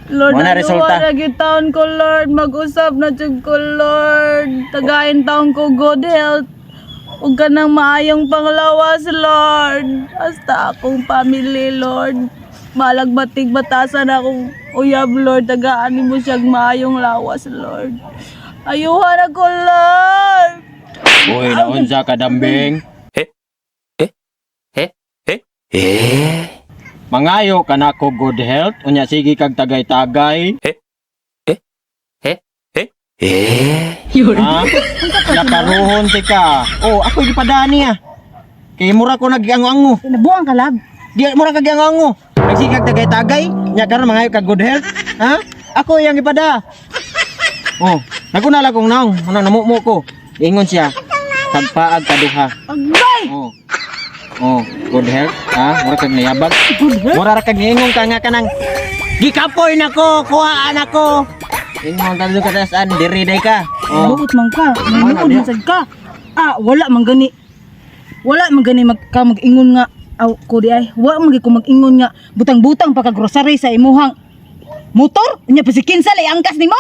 Lord, Mo na ano resulta. na gitaon ko, Lord. Mag-usab na jud ko, Lord. Tagayin taon ko good health. Ug kanang maayong panglawas, Lord. Hasta akong family, Lord. Balag batig batasan akong uyab, Lord. Tagaan nimo siyang maayong lawas, Lord. Ayuhan ako, Lord. Uy, naunsa ka, dambing? Mangayo ka na ko good health, unya sige kag tagay-tagay. Ha? Nakaruhon ti ka. Oh, ako gipadani ah. Kay mura ko nagiango-ango. Nabuang ka, lab. Di mura kag giango-ango. Nagsige kag tagay-tagay, nya karon mangayo kag good health. Ha? Ako iyang gipada. Oh, naguna lang kong naong, ano namumo ko. Ingon siya, tagpaag kaduha. Agay! Oh. Oh, good health, ha? Mura kag nayabag. Mura ra kag niingon ka nga kanang gikapoy nako, kuhaan ako. Ingon ka ka tasan, diri day ka. Oh. Buot man ka. Wala Manuod niya. man sad ka. Ah, wala man gani. Wala man gani mag ka mag-ingon nga aw ko di ay. Wa man gyud ko mag-ingon nga butang-butang pa ka grocery sa imuhang motor. Unya pa si kinsa lay angkas nimo.